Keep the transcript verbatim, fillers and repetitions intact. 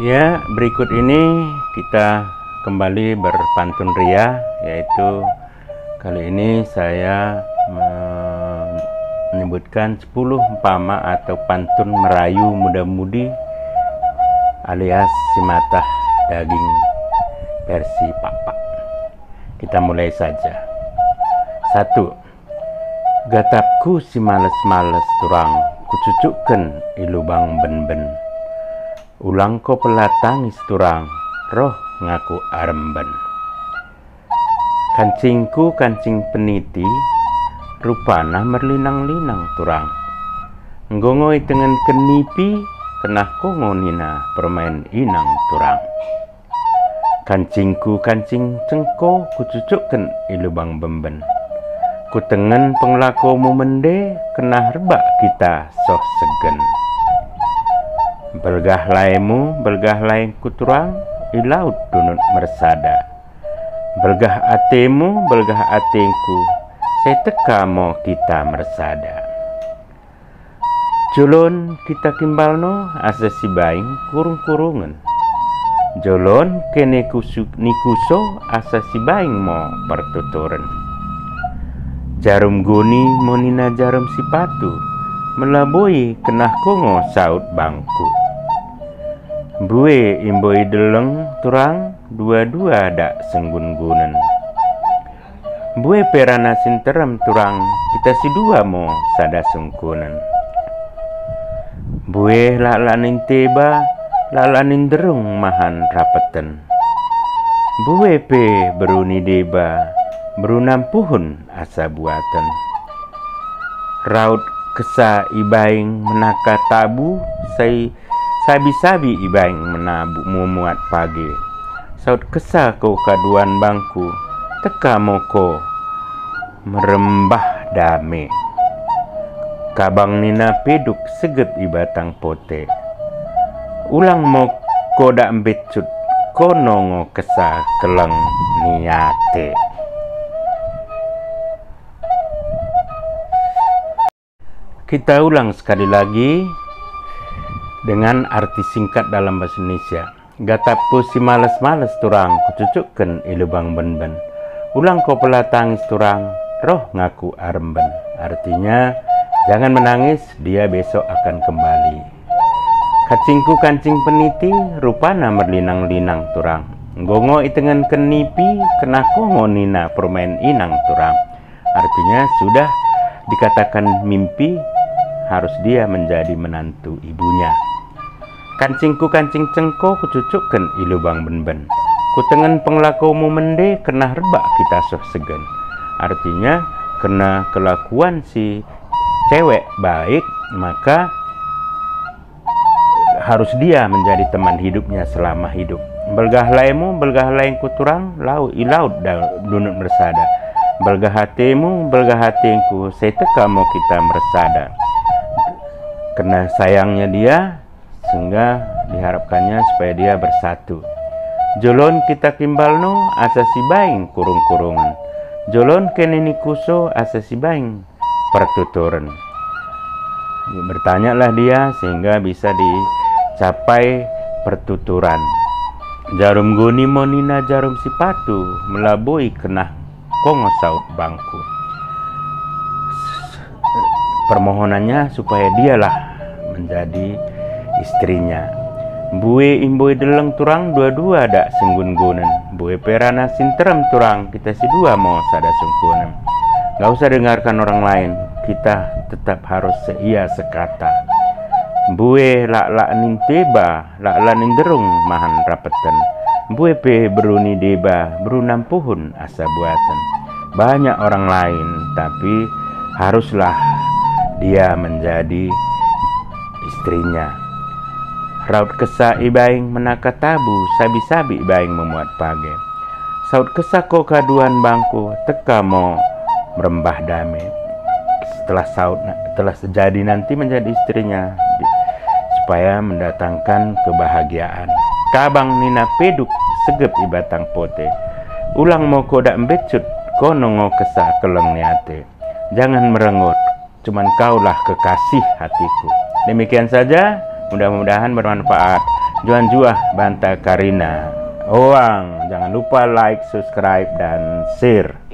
Ya, berikut ini kita kembali berpantun ria, yaitu kali ini saya menyebutkan sepuluh umpama atau pantun Merayu muda-mudi alias simatah daging versi Pakpak. Kita mulai saja. Satu. Gatapku simales-males turang, kucucukken i lubang benben. Ulang ko pella tangis turang, roh ngaku aremben. Kancingku kancing peniti, rupana merlinang-linang turang. Enggo ngo itengenken nipi, kennah ko ngo nina permaen inang turang. Kancingku kancing cengko, kucucukken i lubang benben. Kutengen pengelakomu mende, kennah rebbak kita soh segen. Belgah laemu, belgah laengku turang, i laut dunut mersada. Belgah atemu, belgah atengku, sai tekka mo kita mersada. Jolon kita kimbalno asa sibaing kurung-kurungen. Jolon kene kusu-, nikuso asa sibaing mo pertuturen. Jarum guni mo nina jarum sipatu, melaboi kennah ko ngo saut bangku. Mbue imbo idelleng turang, dua-dua dak senggun-gunen. Mbue pe rana sinterrem turang, kita sidua mo sada sungkunen. Mbue lak-lak ninteba, lak-lak ninderrung mahan rapeten. Mbue pe beru nideba, beru nampuhun asa buaten. Raut kessa ibaing menaka tabu, sai sabi-sabi ibaing menabu memuat page. Saut kessa ko kaduan bangku, tekka mo ko merembah dame. Kabang nina peduk segep i batang pote. Ulang mo ko dak mbeccut, kono ngo kessa kelleng ni ate. Kita ulang sekali lagi dengan arti singkat dalam bahasa Indonesia. Gatapku simales-males turang, kucucukken i lubang benben. Ulang ko pella tangis turang, roh ngaku aremben. Artinya, jangan menangis, dia besok akan kembali. Kancingku kancing peniti, rupana merlinang-linang turang. Enggo ngo itengenken nipi, kennah ko ngo nina permaen inang turang. Artinya, sudah dikatakan mimpi, harus dia menjadi menantu ibunya. Kancingku kancing cengko, kucucukken i lubang benben. Kutengen pengelakomu mende, kennah rebbak kita soh segen. Artinya, karena kelakuan si cewek baik, maka harus dia menjadi teman hidupnya selama hidup. Belgah laemu, belgah laengku turang, lau-, i laut da-, dunut mersada. Belgah atemu, belgah atengku, sai tekka mo kita mersada. Karena sayangnya dia, sehingga diharapkannya supaya dia bersatu. Jolon kita kimbalno, asa sibaing kurung-kurungen. Jolon kene nikuso, asa sibaing pertuturen. Bertanyalah dia sehingga bisa dicapai pertuturan. Jarum guni mo nina jarum sipatu, melaboi kennah ko ngo saut bangku. Permohonannya supaya dialah menjadi istrinya. Mbue imbo idelleng turang, dua-dua dak senggun-gunen. Mbue pe rana sinterrem turang, kita sidua mo sada sungkunen. Nggak usah dengarkan orang lain, kita tetap harus seia sekata. Mbue lak-lak ninteba, lak-lak ninderrung mahan rapeten. Mbue pe beru nideba, beru nampuhun asa buaten. Banyak orang lain, tapi haruslah dia menjadi istrinya. Raut kessa ibaing menaka tabu, sabi-sabi ibaing memuat page. Saut kessa ko kaduan bangku, tekka mo merembah dame. Setelah saut, telah jadi nanti menjadi istrinya, di-, supaya mendatangkan kebahagiaan. Kabang nina peduk segep i batang pote. Ulang mo ko dak mbeccut, kono ngo kessa kelleng ni ate. Jangan merenggut, cuman kaulah kekasih hatiku. Demikian saja, mudah-mudahan bermanfaat. Njuah-njuah banta karina. Oang, jangan lupa like, subscribe, dan share.